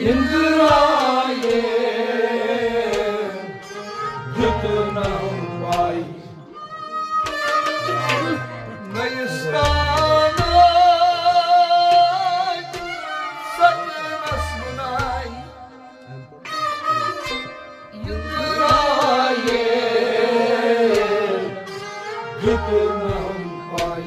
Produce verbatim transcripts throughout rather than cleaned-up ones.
اندرایے دیُتنم پاے۔ نٔیِس تانَے سَتنَس بُناے۔ اندرایے دیُتنم پاے۔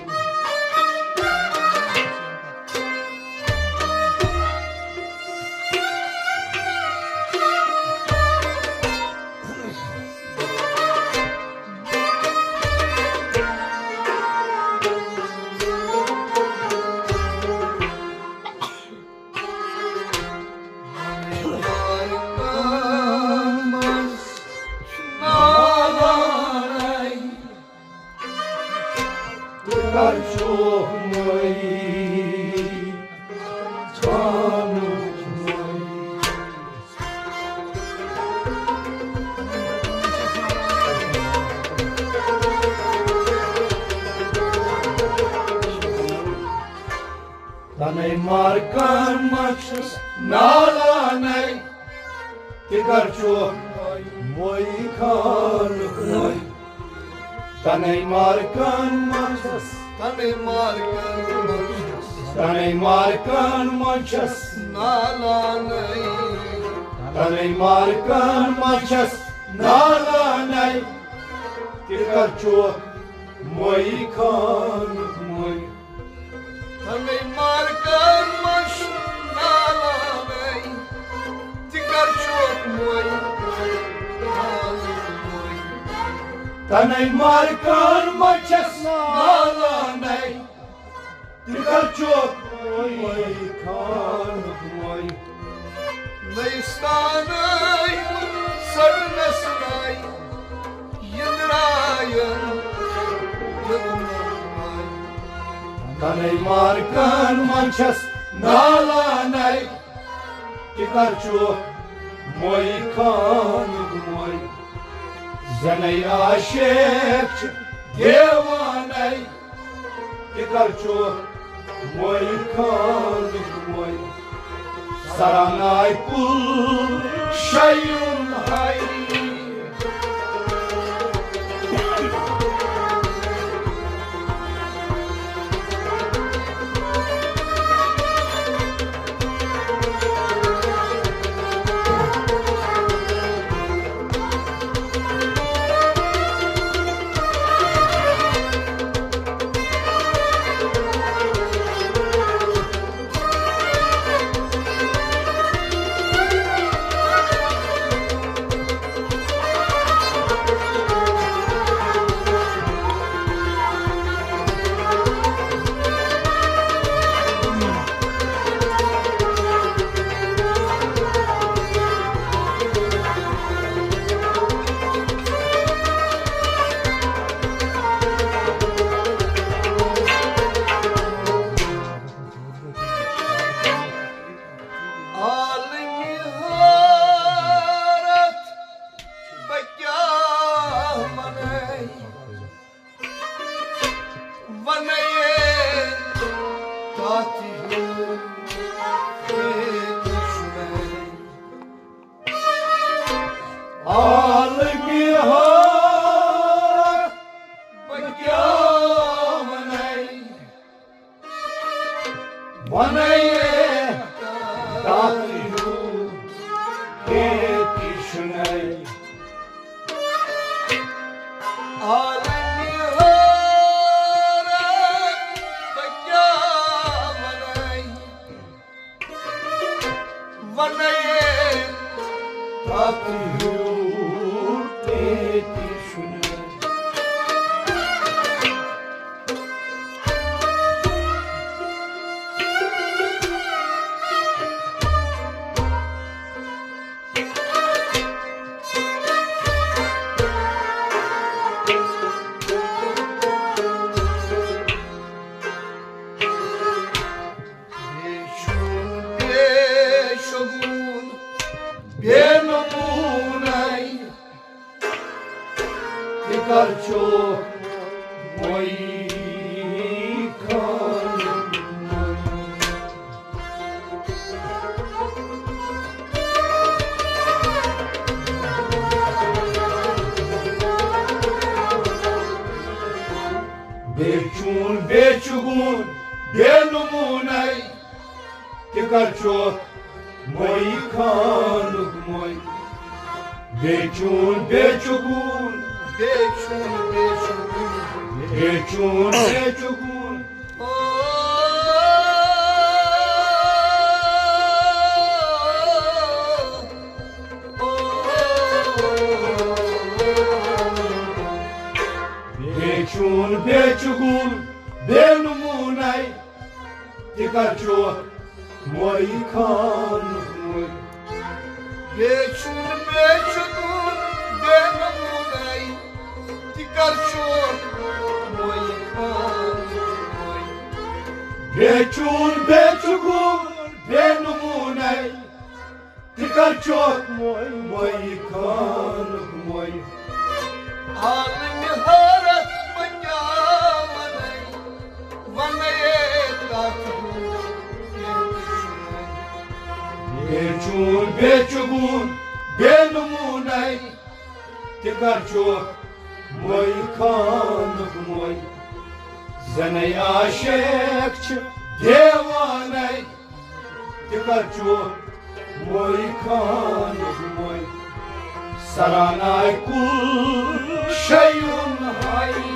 تنے مارکن منٛز چھُس نالانَے، تہِ کر چھُکھ مویی خانُک مویی۔ تنے مارکن منٛز چھُس، تنے مارکن منٛز چھُس، تنے مارکن منٛز چھُس نالانَے۔ تنے مارکن منٛز چھُس نالانَے، تہِ کر چھُکھ مویی خانُک مویی۔ تنے مارکن منٛز چھُس نالانَے، تہِ کر چھُکھ مویی خانُک مویی۔ تنے مارکن منٛز چھُس نالانَے، تہِ کر چھُکھ مویی خانُک مویی۔ نٔیِس تانَے سَتنَس ناے، یہِ درٛایَن دیُتنم پاے۔ تنے مارکن منٛز چھُس نالانَے، تہِ کر چھُکھ مویی خانُک مویی۔ زَنَے عاشق چھِ دیوانَے، تہِ کر چھُکھ مویی خانُک مویی۔ سراناے پُل شیُن ہاے۔ عالمِ حٲرت بہٕ کیٛاہ وَنَے، وَنَے کَتھ ہیوٗ تہِ چھُنَے۔ عالمِ حٲرت بہٕ کیٛاہ وَنَے، وَنَے کَتھ ہیوٗ تہِ چھُنَے۔ عالمِ حٲرت بہٕ کیٛاہ وَنَے، وَنَے کَتھ ہیوٗ تہِ چھُنَے۔ گوٗن بے نموٗنَے، تہِ کر چھُکھ مۄیہِ خانُک مۄے۔ بے چون بے چُگوٗن، بے چون بے چُگوٗن، بے چون بے چُگوٗن۔ بے چون بے چُگوٗن بے نموٗنَے، تہِ کر چھُکھ مۄیہِ خانُک مۄے۔ بے چون بے چُگوٗن بے نموٗنَے، تہِ کر چھُکھ مۄیہِ خانُک مۄے۔ بے چون بے چُگوٗن بے نموٗنَے، تہِ کر چھُکھ مۄیہِ خانُک مۄے۔ عالمِ حٲرت بہٕ کیٛاہ وَنَے، وَنَے کَتھ ہُنٛد کینٛہہ تہِ چھُنہٕ۔ بے چون بے چُگوٗن بے نموٗنَے، تہِ کر چھُکھ مۄیہِ خانُک مۄے۔ زَنَے عاشق چھِ دیوانَے، تہِ کر چھُکھ مۄیہِ خانُک مۄے۔ سرانَے کُل شیون ہائی۔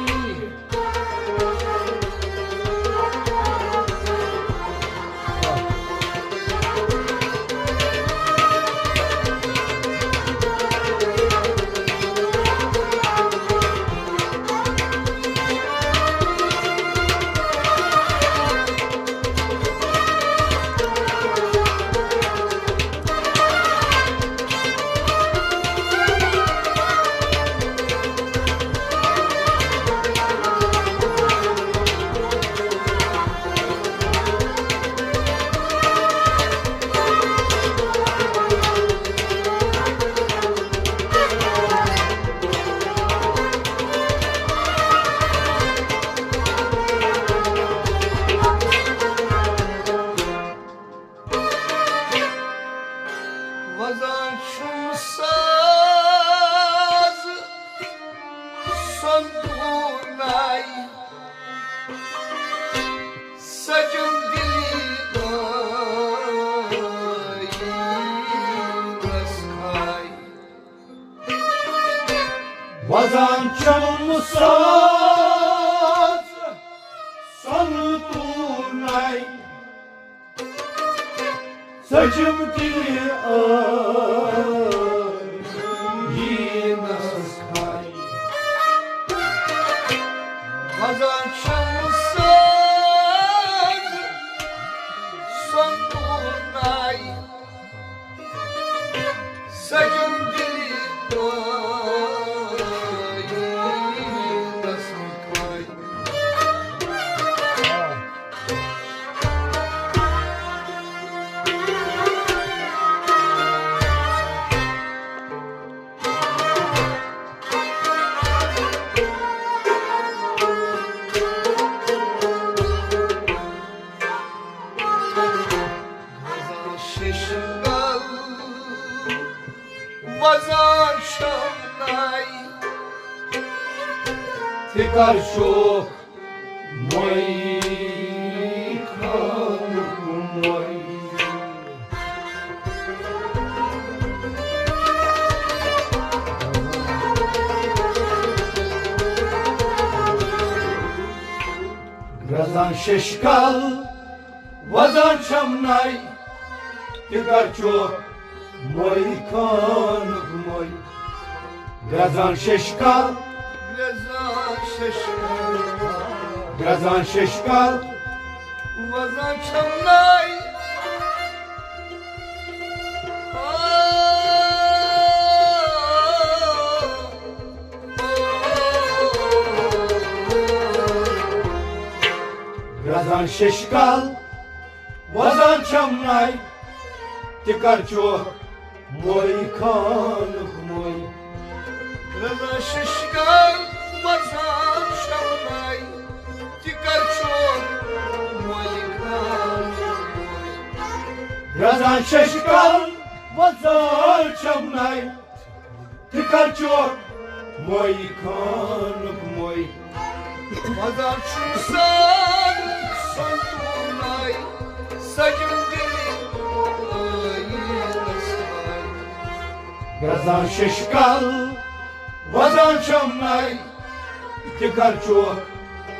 وزان چھُم ساز سنتونائی، سجم دلی دائی رس کھائی۔ وزان چھُم ساز سنتونائی، سجم دلی آئی نس کھائی۔ وزان چھُم ساز سنتونائی، سجم دلی آئی نس کھائی۔ وزان ششکل، وزان شمنائی، تہِ کر چھُکھ مۄیہِ خانُک مۄے۔ گرٛزان ششکل، وزان شمنائی، تہِ کر چھُکھ مۄیہِ خانُک مۄے۔ گرٛزان ششکل، گرٛزان ششکل، گرٛزان ششکل، وزان شمنائی۔ گرٛزان ششکل، وزان شمنائی، تہِ کر چھُکھ مۄیہِ خانُک مۄے۔ گرٛزان ششکل، وزان شمنائی، تہِ کر چھُکھ مۄیہِ خانُک مۄے۔ گرٛزان ششکل، وزان شمنائی، تہِ کر چھُکھ مۄیہِ خانُک مۄے۔ وزان چھُم ساز وزان ششکل، وزان شمنائی، تہِ کر چوک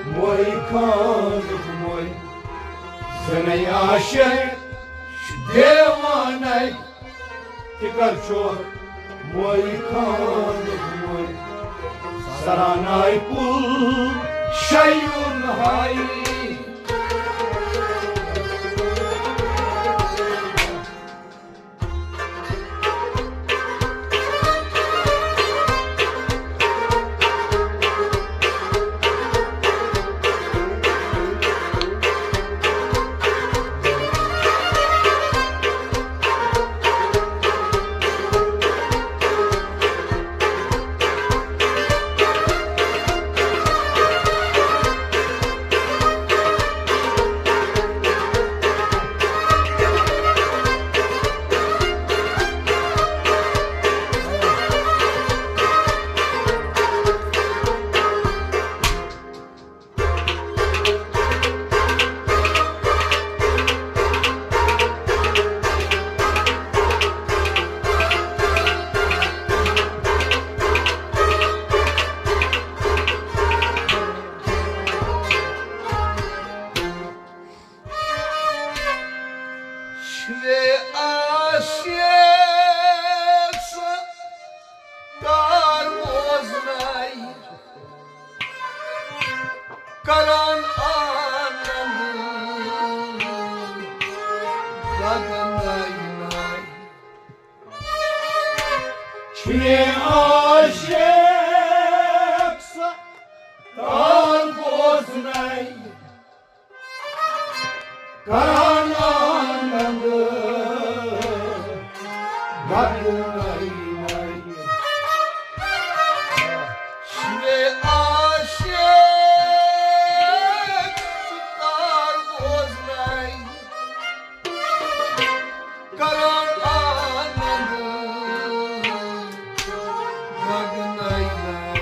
موئی خانُک موئی۔ زنے عاشق دیوانے، تہِ کر چوک موئی خانُک موئی۔ سرانائی پل شیون ہائی۔ شوے عاشق سُہ کار بوزنائی، کران آنند گگنائی نائی۔ شوے عاشق سُہ کار بوزنائی، کران آنند گگنائی نائی۔ شوے عاشق سُہ کار بوزنائی، کران آنند گگنائی نائی۔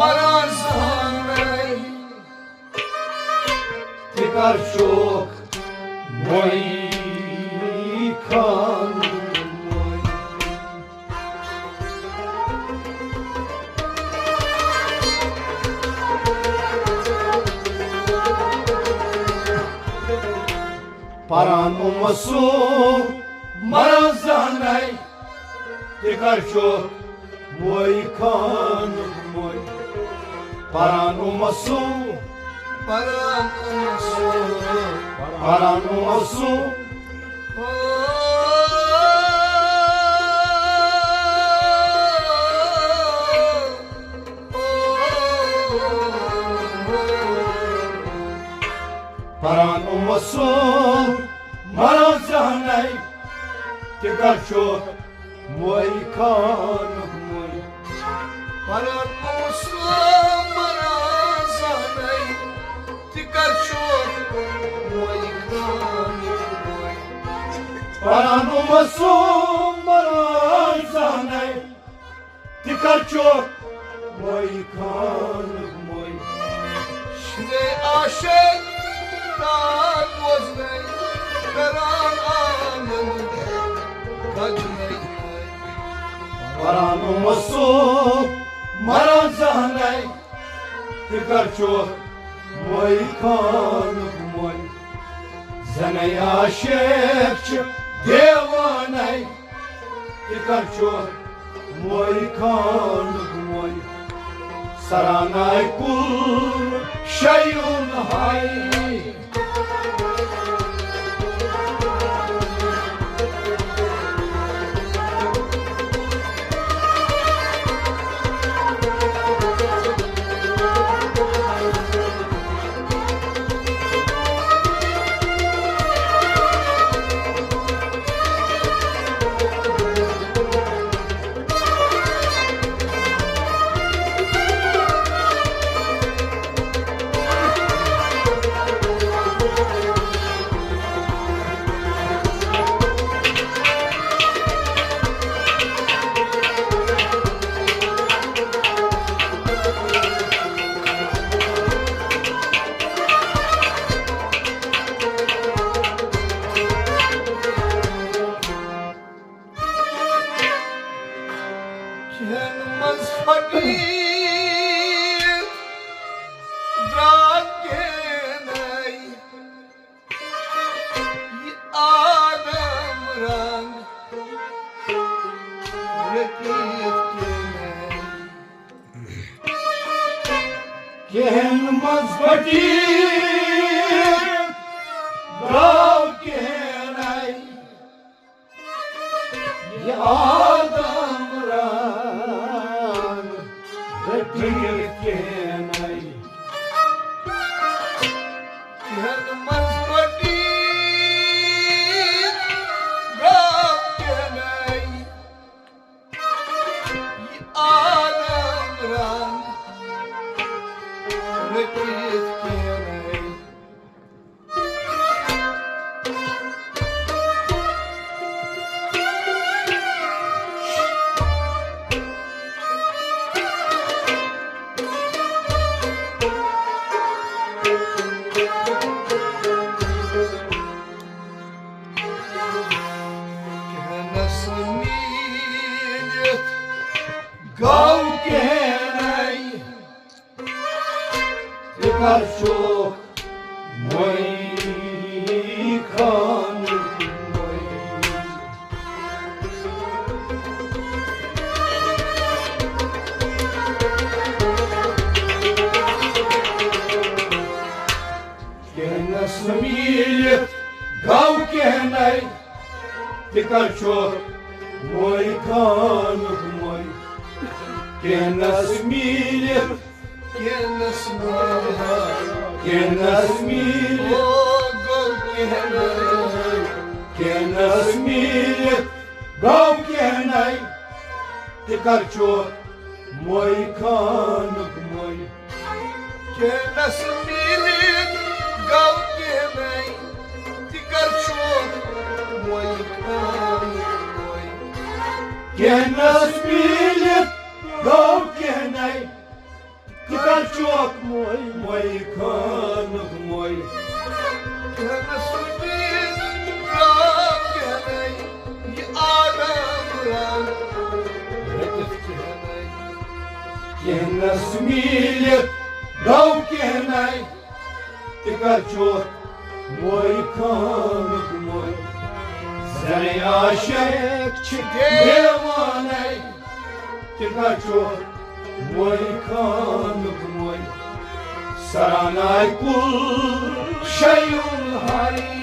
مران زانائی، تہِ کر چوک موئی خانُک موئی۔ پران اومسو مران زانائی، تہِ کر چوک موئی خانُک موئی۔ پران اومسو، پران اومسو، پران اومسو۔ پران اومسو مران زانائی، تہِ کر چوک موئی خانُک موئی۔ پران اومسو مران زانائی، تہِ کر چوک موئی خانُک موئی۔ پران اومسو مران زانائی، تہِ کر چوک موئی خانُک موئی۔ شوے عاشق کار بوزنائی، کران آنند گگنائی۔ پران اومسو مران زانائی، تہِ کر چوک موئی خانُک موئی۔ زنے عاشق چھِ دیوانے، تہِ کر چوک موئی خانُک موئی۔ سرانائی پل شیون ہائی۔ ہن منٛز پھٹیت درٛاو کینَے۔ یہِ آدم رنگ رٔٹِتھ کینَے۔ کینَن منٛز پھٹیت درٛاو کینَے۔ یہِ آدم رنگ رٔٹِتھ کینَے۔ کینَن منٛز پھٹیت درٛاو کینَے۔ یہِ آدم رنگ رٔٹِتھ کینَے۔ کینَس میٖلِتھ گوٚو کینَے۔ تہِ کر چھُکھ مٔے خانُک مٔے۔ کینَس میٖلِتھ گوٚو کینَے۔ تہِ کر چھُکھ مٔے خانُک مٔے۔ کینَس میٖلِتھ کینَس میٖلِتھ، کینَس میٖلِتھ، او گوٚو کینَے۔ کینَس میٖلِتھ گوٚو کینَے۔ تہِ کر چھُکھ مٔے خانُک مٔے۔ کینَس میٖلِتھ گوٚو کینَے۔ تہِ کر چھُکھ مٔے خانُک مٔے۔ کینَس میٖلِتھ گوٚو کینَے۔ تہِ کر چھُکھ مٔے، مٔے خانُک مٔے۔ کینَس میٖلِتھ گوٚو کینَے۔ یہِ آدم رنگ رٔٹِتھ کینَے۔ کینَس میٖلِتھ گوٚو کینَے۔ تہِ کر چھُکھ مٔے خانُک مٔے۔ زَنٕے عاشق چھِ دیوانَے۔ تہِ کر چھُکھ مٔے خانُک مٔے۔ سرانَے کُل شیُن ہاے۔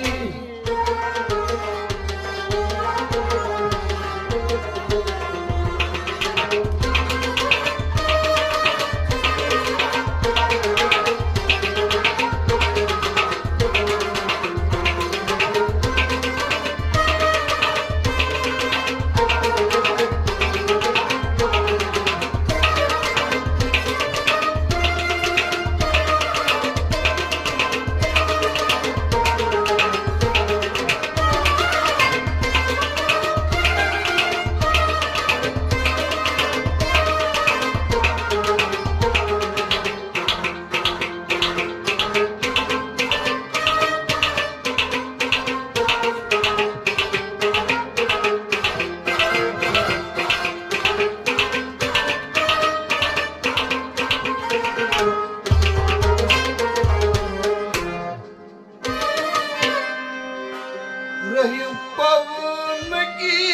رحیم پونکی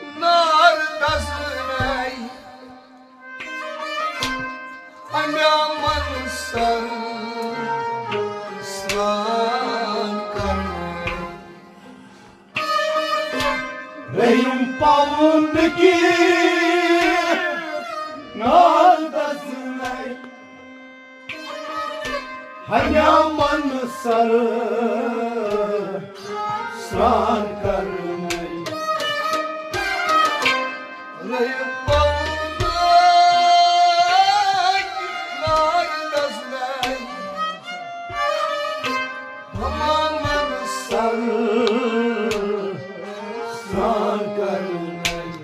نار دزنائی امیامن سر سران کرنائی۔ رحیم پونکی نار دزنائی ہمیامن سر سران کرنائی۔ رحیم پونکی نار دزنائی ہمیامن سر سران کرنائی۔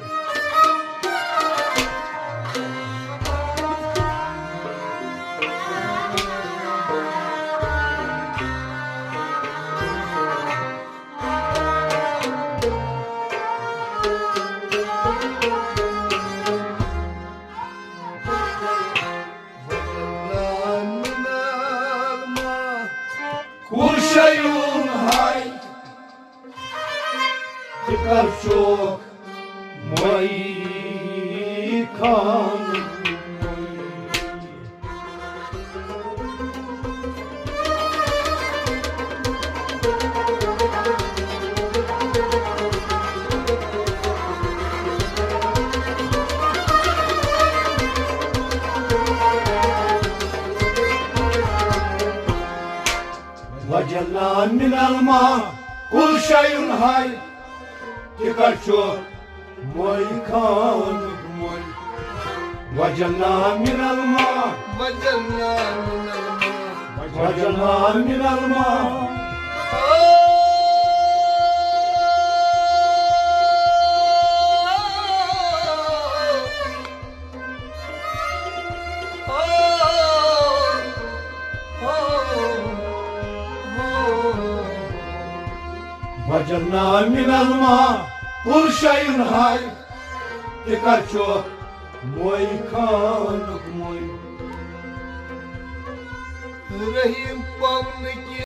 موئی خان۔ وجلنا من الماء كل شيء حي۔ تہِ کتہِ چھُ موئی خانُک موئی؟ وجلنا من الماء۔ وجلنا من الماء۔ وجلنا من الماء۔ وجلنا من الماء كل شيء حي۔ تہِ کتہِ چھُ موئی خانُک موئی؟ رحیم پونہٕ کہِ